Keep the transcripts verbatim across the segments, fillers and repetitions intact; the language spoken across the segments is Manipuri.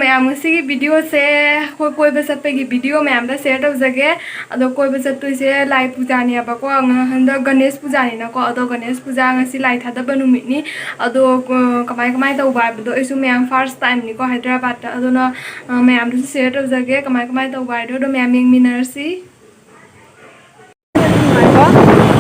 ꯃꯌꯥꯝ, ꯉꯁꯤꯒꯤ ꯚꯤꯗꯤꯑꯣꯁꯦ ꯑꯩꯈꯣꯏ ꯀꯣꯏꯕ ꯆꯠꯄꯒꯤ ꯚꯤꯗꯤꯑꯣ ꯃꯌꯥꯝꯗ ꯁꯦꯌꯔ ꯇꯧꯖꯒꯦ꯫ ꯑꯗꯣ ꯀꯣꯏꯕ ꯆꯠꯇꯣꯏꯁꯦ ꯂꯥꯏ ꯄꯨꯖꯥꯅꯦꯕꯀꯣ, ꯉ-, ꯍꯟꯗꯛ ꯒꯅꯦꯁ ꯄꯨꯖꯥꯅꯤꯅꯀꯣ꯫ ꯑꯗꯣ ꯒꯅꯦꯁ ꯄꯨꯖꯥ ꯉꯁꯤ ꯂꯥꯏ ꯊꯥꯗꯕ ꯅꯨꯃꯤꯠꯅꯤ꯫ ꯑꯗꯣ, ꯑ, ꯀꯃꯥꯏ ꯀꯃꯥꯏ ꯇꯧꯕ ꯍꯥꯏꯕꯗꯣ ꯑꯩꯁꯨ ꯃꯌꯥꯝ ꯐꯥꯔꯁ ꯇꯥꯏꯝꯅꯤꯀꯣ ꯍꯥꯏꯗ꯭ꯔꯕꯥꯗꯇ꯫ ꯑꯗꯨꯅ, ꯑ, ꯃꯌꯥꯝꯗꯁꯨ ꯁꯦꯌꯔ ꯇꯧꯖꯒꯦ ꯀꯃꯥꯏ ꯀꯃꯥꯏ ꯇꯧꯕ ꯍꯥꯏꯗꯣ꯫ ꯑꯗꯣ ꯃꯌꯥꯝ ꯌꯦꯡꯃꯤꯟꯅꯔꯁꯤ꯫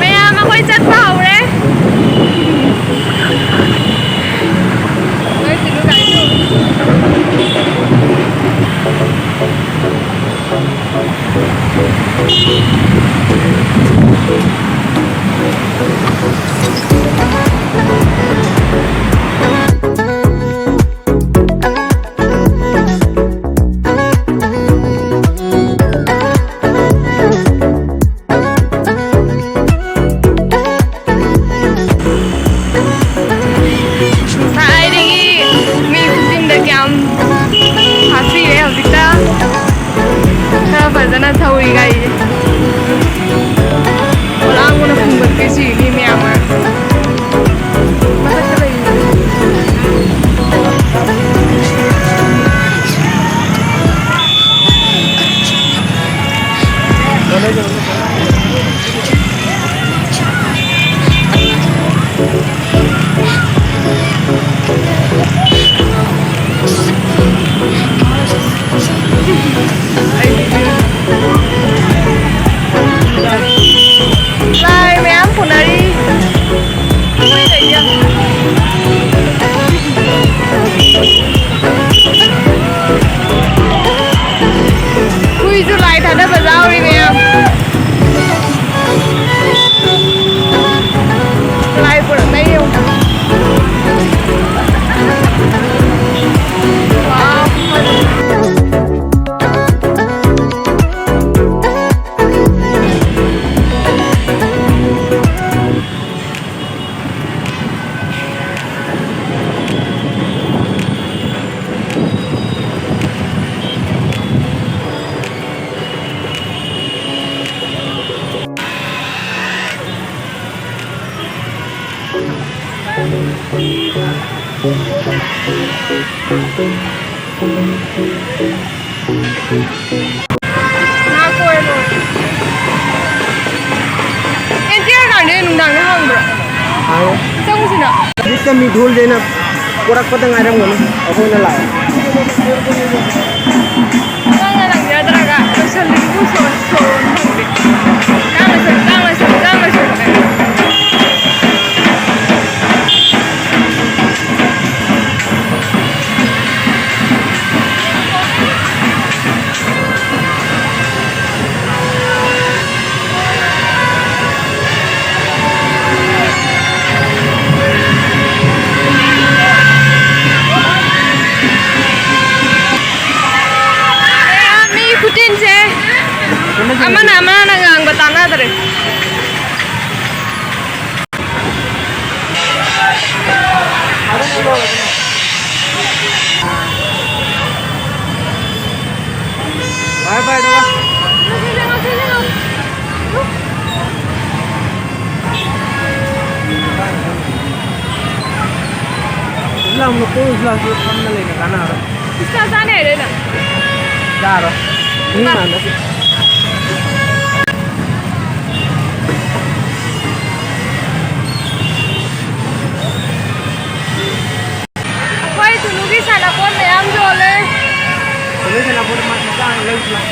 ꯃꯌꯥꯝ ꯑꯩꯈꯣꯏ ꯆꯠꯄ ꯍꯧꯔꯦ꯫ ꯉꯁꯥꯏꯗꯒꯤ ꯃꯤ ꯈꯨꯆꯤꯟꯗ ꯀꯌꯥꯝ ꯍꯥꯞꯄꯤꯔꯦ꯫ ꯍꯧꯖꯤꯛꯇ ꯈꯔ ꯐꯖꯅ ꯊꯧꯔꯤ ꯒꯥꯔꯤꯁꯦ꯫ ꯂꯥꯡꯕꯅ ꯐꯨꯡꯒꯠꯈ꯭ꯔꯦ ꯁꯤ ꯃꯤ ꯃꯌꯥꯝ ꯃꯔꯛꯇ꯫ ꯃꯊꯛꯇ ꯂꯩꯔꯤꯁꯦ꯫ ꯂꯥꯏ ꯃꯌꯥꯝ ꯄꯨꯅꯔꯤ꯫ ꯍꯨꯏꯁꯨ ꯂꯥꯏ ꯊꯥꯗꯕ ꯌꯥꯎꯔꯤ ꯃꯌꯥꯝ꯫ ꯂꯥꯏ ꯄꯨꯔꯛꯅꯩ ꯌꯦꯡꯉꯨ꯫ ꯋꯥꯎ꯫ ꯉꯥ ꯀꯣꯏꯔ ꯂꯣꯏꯔꯦ꯫ ꯑꯦꯟꯇꯤꯌꯥꯔ ꯒꯥꯔꯗꯦꯟ ꯅꯨꯡꯗꯥꯡꯗ ꯍꯥꯡꯕ꯭ꯔꯣ? ꯍꯥꯡꯉꯦ꯫ ꯆꯪꯉꯨꯁꯤꯅ꯫ ꯍꯧꯖꯤꯛꯇ ꯃꯤꯊꯨꯜꯁꯦ ꯑꯩꯅ ꯄꯣꯔꯛꯄꯗ ꯉꯥꯏꯔꯝꯒꯅꯤ ꯑꯩꯈꯣꯏꯅ ꯂꯥꯛꯑꯦ꯫ ꯅꯪꯅ ꯂꯥꯛꯖꯗ꯭ꯔꯒ ꯂꯣꯏꯁꯜꯂꯤꯗꯨꯕꯨ ꯁꯣ-, ꯁꯣꯔꯣꯟ ꯈꯪꯗꯦ꯫ ꯆꯥꯝꯃ ꯆꯠꯂꯨ, ꯆꯥꯝꯃ ꯆꯠꯂꯨ, ꯆꯥꯝꯃ ꯆꯠꯂꯨ꯫ ꯃꯤ ꯈꯨꯇꯤꯟꯁꯦ ꯑꯃꯅ ꯑꯃꯅ ꯉꯥꯡꯕ ꯇꯥꯟꯅꯗ꯭ꯔꯦ꯫ Bye bye, ꯗꯥꯗꯥ꯫ ꯂꯝ ꯀꯣꯏꯕꯁꯨ ꯂꯥꯛꯁꯨ ꯐꯝꯅ ꯂꯩꯅ ꯀꯥꯟꯅꯔꯣꯏ꯫ ꯄꯤꯁꯇꯥ ꯆꯥꯅꯤ ꯍꯥꯏꯔꯦ ꯅꯪ꯫ ꯆꯥꯔꯣꯏ꯫ ꯃꯤ ꯃꯥꯟꯗꯁꯨ꯫ ꯑꯩꯈꯣꯏ ꯇꯨꯂꯨꯒꯤ ꯁꯥꯟꯅꯄꯣꯠ ꯃꯌꯥꯝ ꯌꯣꯜꯂꯦ꯫ ꯇꯨꯂꯨꯒꯤ ꯁꯥꯟꯅꯄꯣꯠ ꯃꯆꯥ ꯑꯃ ꯂꯩꯁꯤ ꯂꯥꯎ꯫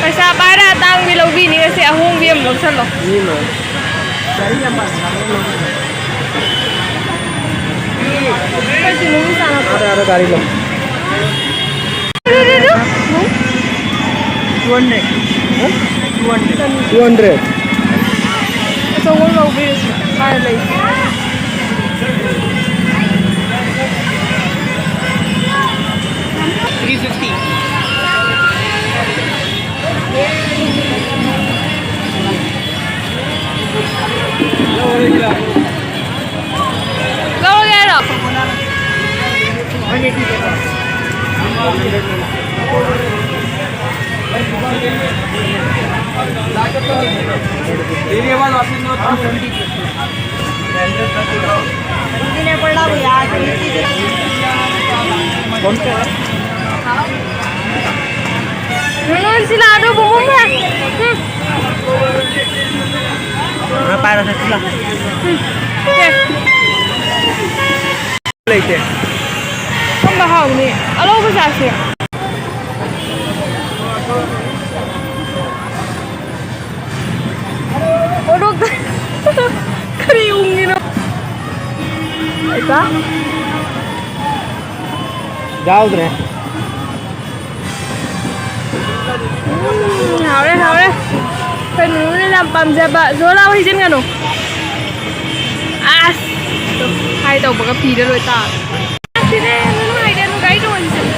ꯄꯩꯁꯥ ꯄꯥꯏꯔ ꯑꯇꯥꯡꯕꯤ ꯂꯧꯕꯤꯅꯤ ꯉꯁꯤ, ꯑꯍꯣꯡꯕꯤ ꯑꯃ ꯂꯧꯁꯜꯂꯣ꯫ ꯃꯤ ꯑꯃ꯫ ꯒꯥꯔꯤ ꯌꯥꯝ ꯄꯥꯝꯃꯦ, ꯒꯥꯔꯤ ꯑꯃ ꯂꯧꯁꯜꯂꯣ꯫ ꯑꯩꯈꯣꯏ ꯇꯨꯂꯨꯒꯤ ꯁꯥꯟꯅꯄꯣꯠ꯫ ꯑꯥꯗ, ꯑꯥꯗ ꯒꯥꯔꯤ ꯂꯧ꯫ Two hundred. Two hundred. Two hundred. ꯑꯆꯧꯕ ꯑꯃ ꯂꯧꯕꯤꯔꯁꯤ꯫ ꯀꯥꯏ ꯂꯩꯒꯦ? Three fifty. ꯂꯧꯔꯒꯦ ꯍꯥꯏꯔꯣ? ꯅꯨꯡꯁꯤꯠ ꯂꯥꯛꯑꯗ꯭ꯔꯣ ꯕꯨꯡꯕꯨꯡ ꯐꯦꯟ? ꯎꯝ꯫ ꯈꯔ ꯄꯥꯏꯔꯣ, ꯁꯦ, ꯁꯤ ꯂꯥꯎ꯫ ꯎꯝ꯫ ꯁꯦ꯫ ꯂꯩꯇꯦ꯫ ꯀꯔꯝꯕ ꯍꯥꯎꯅꯤ? ꯑꯂꯧꯕ ꯆꯥꯁꯦ꯫ ꯃꯣꯔꯣꯛꯇ ꯀꯔꯤ ꯎꯪꯉꯤꯅꯣ? ꯍꯩꯄꯥ꯫ ꯌꯥꯎꯗ꯭ꯔꯦ꯫ ꯎꯝ, ꯍꯥꯎꯔꯦ, ꯍꯥꯎꯔꯦ꯫ ꯑꯩꯈꯣꯏ ꯅꯨꯅꯨꯅ ꯌꯥꯝ ꯄꯥꯝꯖꯕ꯫ ꯖꯣ ꯂꯥꯎ, ꯍꯩꯖꯤꯟꯒꯅꯨ꯫ ꯑꯁ! ꯍꯥꯏ ꯇꯧꯕꯒ ꯐꯤꯗ ꯂꯣꯏ ꯇꯥꯔꯦ꯫ ꯁꯤꯗꯤ ꯅꯨꯅꯨ ꯍꯥꯏꯗꯤ ꯑꯗꯨꯝ ꯒꯥꯔꯤ ꯇꯣꯡꯉ ꯆꯠꯂꯦ꯫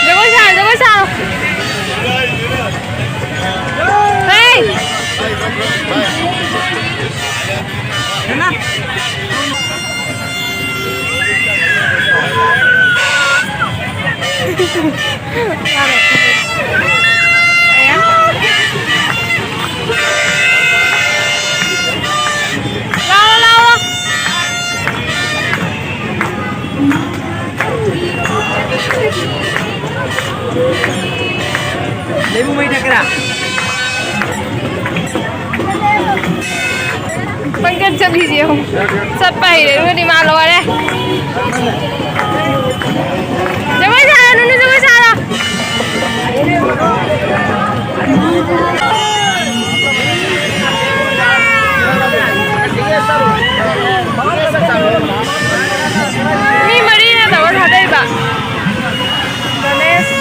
ꯖꯒꯣꯏ ꯁꯥꯔꯣ, ꯖꯒꯣꯏ ꯁꯥꯔꯣ꯫ ꯍꯦ! ꯂꯥꯛꯑꯣ, ꯂꯥꯛꯑꯣ꯫ ꯂꯩꯕꯨꯡ ꯃꯩ ꯊꯛꯀꯦꯔꯥ? ꯄꯪꯆꯠ ꯆꯠꯂꯤꯁꯦ ꯌꯦꯡꯉꯨ꯫ ꯆꯠꯄ ꯍꯩꯔꯦ, ꯑꯗꯨꯗꯤ ꯃꯥ ꯂꯣꯏꯔꯦ꯫ ꯖꯒꯣꯏ ꯁꯥꯔꯣ, ꯅꯨꯅꯨ, ꯖꯒꯣꯏ ꯁꯥꯔꯣ꯫ ꯃꯤ ꯃꯔꯤꯅ ꯇꯧꯔ ꯊꯥꯗꯩꯕ꯫ ꯒꯅꯦꯁ꯫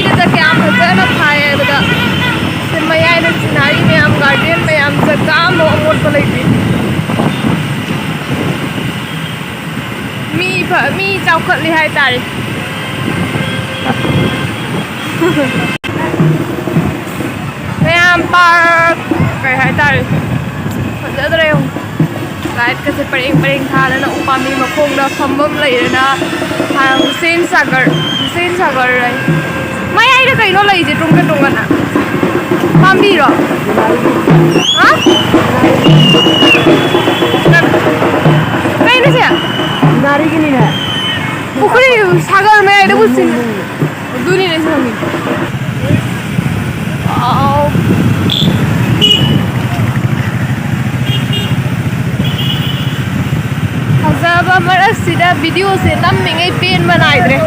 ꯁꯤꯗ ꯀꯌꯥꯝ ꯐꯖꯅ ꯊꯥꯏ ꯍꯥꯏꯕꯗ꯫ ꯁꯤ ꯃꯌꯥꯏꯗ ꯁꯤꯅꯔꯤ ꯃꯌꯥꯝ, ꯒꯥꯔꯗꯦꯟ ꯃꯌꯥꯝ, ꯖꯒꯥ ꯑꯃ ꯑꯃꯣꯠꯄ ꯂꯩꯇꯦ꯫ ꯃꯤ ꯐ-, ꯃꯤ ꯆꯥꯎꯈꯠꯂꯤ ꯍꯥꯏꯇꯥꯔꯦ꯫ ꯃꯌꯥꯝ ꯄꯥꯔꯛ ꯀꯩ ꯍꯥꯏꯇꯥꯔꯦ, ꯐꯖꯗ꯭ꯔꯦ ꯌꯦꯡꯉꯨ꯫ ꯂꯥꯏꯠꯀꯁꯦ ꯄꯔꯦꯡ ꯄꯔꯦꯡ ꯊꯥꯗꯅ, ꯎꯄꯥꯝꯕꯤ ꯃꯈꯣꯡꯗ ꯐꯝꯐꯝ ꯂꯩꯔꯅ, ꯍꯥ, ꯍꯨꯁꯦꯟ ꯁꯥꯒꯔ, ꯍꯨꯁꯦꯟ ꯁꯥꯒꯔ ꯍꯥꯏ꯫ ꯃꯌꯥꯏꯗ ꯀꯩꯅꯣ ꯂꯩꯁꯦ ꯇꯣꯡꯈꯠ ꯇꯣꯡꯈꯠꯅ? ꯄꯥꯝꯕꯤꯔꯣ? ꯍꯥ? ꯀꯩꯅꯣ ꯁꯦ? ꯄꯨꯈ꯭ꯔꯤ, ꯁꯥꯒꯔ ꯃꯌꯥꯏꯗꯕꯨ ꯁꯤꯟ-, ꯑꯗꯨꯅꯤꯅꯦ ꯑꯩꯁꯨ ꯍꯪꯉꯤꯗꯣ꯫ ꯑꯥꯎ꯫ ꯐꯖꯕ ꯃꯔꯛꯁꯤꯗ ꯚꯤꯗꯤꯑꯣꯁꯦ ꯅꯝꯃꯤꯉꯩ ꯄꯦꯟꯕ ꯅꯥꯏꯗ꯭ꯔꯦ꯫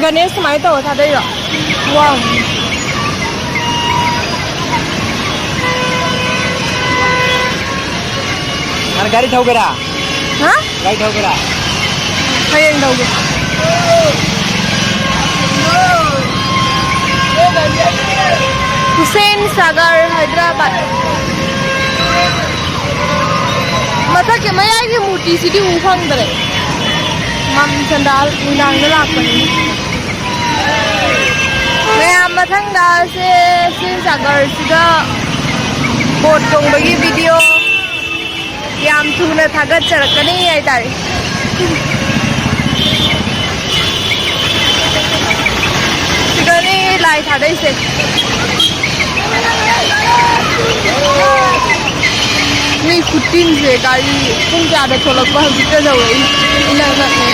ꯒꯅꯦꯁ ꯀꯃꯥꯏꯅ ꯇꯧꯔ ꯊꯥꯗꯩꯔꯣ? ꯋꯥꯎ꯫ ꯅꯪ ꯒꯥꯔꯤ ꯊꯧꯒꯦꯔꯥ? ꯍꯥ? ꯒꯥꯔꯤ ꯊꯧꯒꯦꯔꯥ? ꯇꯧꯒꯦ꯫ ꯍꯨꯁꯦꯟ ꯁꯥꯒꯔ, ꯍꯥꯏꯗ꯭ꯔꯕꯥꯗ꯫ ꯃꯊꯛꯀꯤ ꯃꯌꯥꯏꯒꯤ ꯃꯨꯔꯇꯤꯁꯤꯗꯤ ꯎ ꯐꯪꯗ꯭ꯔꯦ꯫ ꯃꯝ ꯁꯟꯗꯥꯜ ꯅꯨꯡꯗꯥꯡꯗ ꯂꯥꯛꯄꯅꯤ꯫ ꯃꯌꯥꯝ ꯃꯊꯪꯗ ꯁꯦ ꯍꯨꯁꯦꯟ ꯁꯥꯒꯔꯁꯤꯗ ꯕꯣꯠ ꯇꯣꯡꯕꯒꯤ ꯚꯤꯗꯤꯑꯣ ꯌꯥꯝ ꯊꯨꯅ ꯊꯥꯒꯠꯆꯔꯛꯀꯅꯤ ꯍꯥꯏꯇꯥꯔꯦ꯫ ꯁꯤꯗꯅꯤ ꯂꯥꯏ ꯊꯥꯗꯩꯁꯦ꯫ ꯃꯤ ꯈꯨꯇꯤꯟꯁꯦ, ꯒꯥꯔꯤ ꯄꯨꯡ ꯀꯌꯥꯗ ꯊꯣꯛꯂꯛꯄ ꯍꯧꯖꯤꯛꯇ ꯌꯧꯔꯛꯏ꯫ ꯏꯅꯛ ꯅꯛꯅ꯫